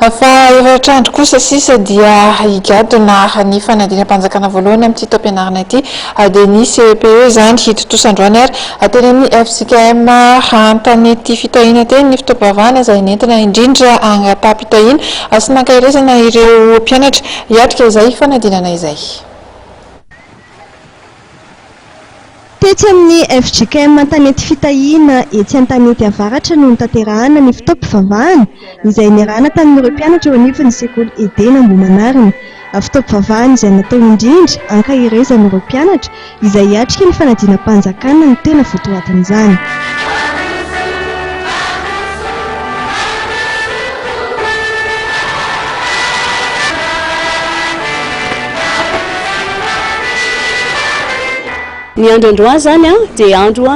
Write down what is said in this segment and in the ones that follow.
Fa efatra andro kosa sisa dia higadona ny fanadinam-panjakana voalohany amin'ity taom-pianarana ity dia ny CEPE izany. Hitontosa androany ary teny amin'ny fjkm Antanety Fitahiana teny ny fotoam-pivavahana izay nentina indrindra hangataham-pitahiana sy nankaherezana ireo mpianatra hiatrika izay fanadinana izay. Tetsy amin'ny fjkm Antanety Fitahiana etsy Antanety Avaratra no notanterahana ny fotoam-pivavahana izay niarahana tamin'ireo mpianatra eo anivon'ny sekoly Edena Ambohimanarina. Fotoam-pivavahana izay natao indrindra hankaherezana ireo mpianatra izay hiatrika ny fanadinam-panjakana no tena votoatin'izany. Ny andro androany izany dia andro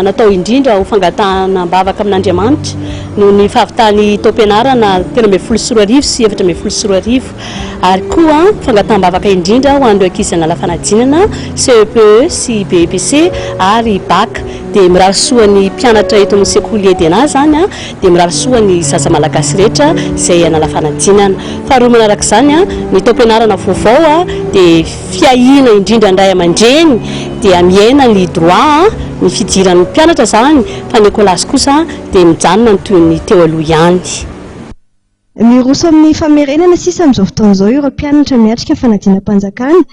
natao indrindra ho fangatahana am-bavaka amin'Andriamanitra noho ny fahavitan'ny taom-pianarana 2013 sy 2014 ary koa fangataham-bavaka indrindra ho an'ireo ankizy hanala fanadinana CEPE sy BEPC ary Bac. Dia mirary soa ny mpianatra eto amin'ny sekoly Edena izany dia mirary soa ny zaza malagasy rehetra izay hanala fanadinana. Faharoa manaraka izany, ny taom-pianarana vaovao dia fiahiana indrindra ny ray aman-dreny dia mihena ny droit ny fidiran'ny mpianatra izany fa ny écolage kosa dia mijanona ny toy ny teo aloha ihany. Miroso amin'ny famerenana sisa amin'izao fotoana izao ireo mpianatra miatrika fanadinam-panjakana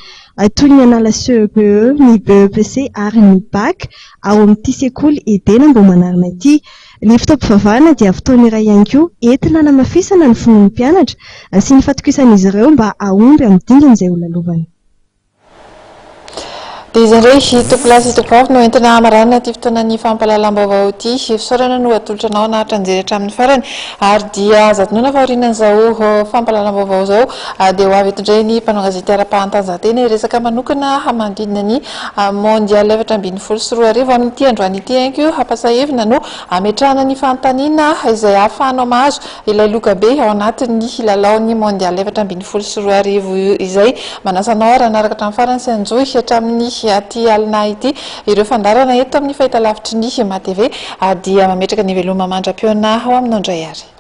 toy ny hanala CEPE, ny BEPC ary ny Bac ao amin'ity sekoly Edena Ambohimanarina ity. Ny fotoam-pivavahana dia fotoana iray ihany koa entina hanamafisana ny finoan'ny mpianatra sy ny fatokisan'izy ireo mba hahomby amin'ny dingana izay holalovany. Dia izay indray tompolahy sy tompovavy no entina hamaranana ity fotoanan'ny fampahalalam-baovao ity. Fisaorana no atolotra anao naharitra nijery hatramin'ny farany ary dia aza adinoina fa aorianan'izao fampahalalam-baovao izao dia ho avy eto indray ny mpanao gazety ara-pahantanjahantena hiresaka manokana manodidina ny Mondial 2014 amin'ity androany ity ihany koa hampasahevina no hametrahana ny fanontaniana izay ahafahanao mahazo Ilay loka be ao anatin'ny lalaon'ny Mondial 2014 izay. Manasa anao ary hanaraka hatramin'ny farany sy hanjohy hatramin'ny aty alina ity ireo fandaharana eto amin'ny fahitalavitry ny MATV dia mametraka ny veloma mandra-pihaona ho aminao indray ary.